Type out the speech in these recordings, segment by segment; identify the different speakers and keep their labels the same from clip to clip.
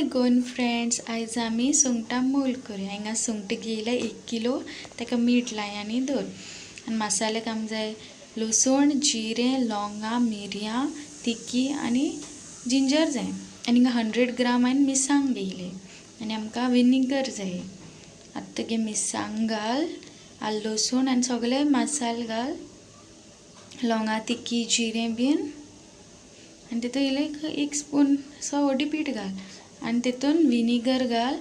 Speaker 1: माय Goan friends, आयज आमी सुंगटां मोल करूया. हिंगा सुंगटां घेयल्या 1 किलो, ताका मीठ लाय आनी दवर. आनी मसाल्याक आमकां जाय लसूण, जिरें, लवंगां, मिरयां, तिकी आनी जिंजर जाय. आनी हिंगा 100 ग्राम हांवें मिरसांग घेयले आनी आमकां विनिगर जाय. आतां तुगे मिरसांग घाल, आनी लसूण आनी सगळे मसाले घाल, लवंगां, तिकी, जिरें बीन. आनी तितून इल्लें 1 स्पून असो व्हडली पीठ घाल आनी तितून विनिगर घाल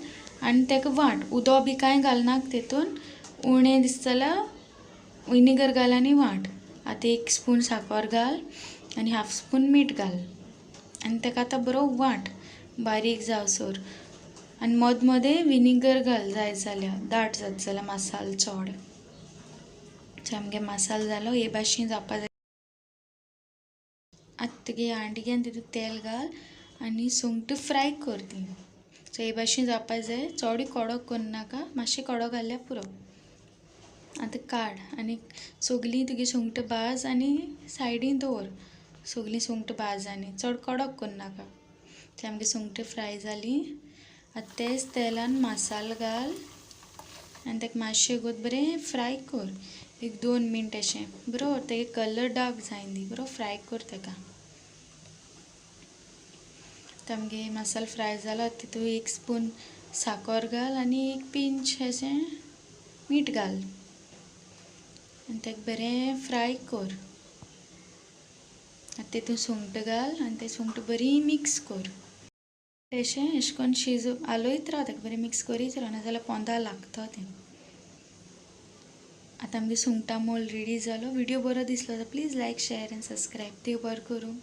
Speaker 1: आनी ताका वांट. उदक बी कांय घालनाका तितून, उणें दिसता जाल्यार विनिगर घाल आनी वांट. आतां 1 स्पून साकर घाल आनी 1/2 स्पून मीठ घाल आनी ताका आतां बरो वांट बारीक जावसर. आनी मद मदें विनिगर घाल जाय जाल्यार, दाट जाता जाल्यार मसालो चड. आमगे मसालो जालो हे भाशेन जावपा जाय. आतां तुगे हांडी घे आनी तितून तेल घाल आनी सुंगटां फ्राय कर ती. सो हे भाशेन जावपा जाय, चडूय कडक करनाका, मातशें कडक घाल्यार पुरो. आतां काड आनी सगलीं तुगे सुंगटां भाज आनी सायडीन दवर. सगलीं सुंगटां भाज आनी चड कडक करनाका. ते आमगे सुंगटां फ्राय जालीं. आतां तेच तेलान मसालो घाल आनी ताका मातशें गोत बरें फ्राय कर, 1-2 मिनट अशें बरो, तेगे कलर डार्क जायना दी, बरो फ्राय कर ताका. आतां आमगे मसालो फ्राय जालो, तितून 1 स्पून साकर घाल आनी 1 पिंच अशें मीठ घाल आनी ताका बरें फ्राय कर. आतां तितून सुंगटां घाल आनी तें सुंगटां बरी मिक्स कर. अशें अशें करून शिजो हालयत राव, ताका बरें मिक्स करीत राव, नाजाल्यार पोंदा लागता तें. आतां आमगे सुंगटां मोल रेडी जालो. व्हिडियो बरो दिसलो जाल्यार please like, share and subscribe. देव बरें करूं.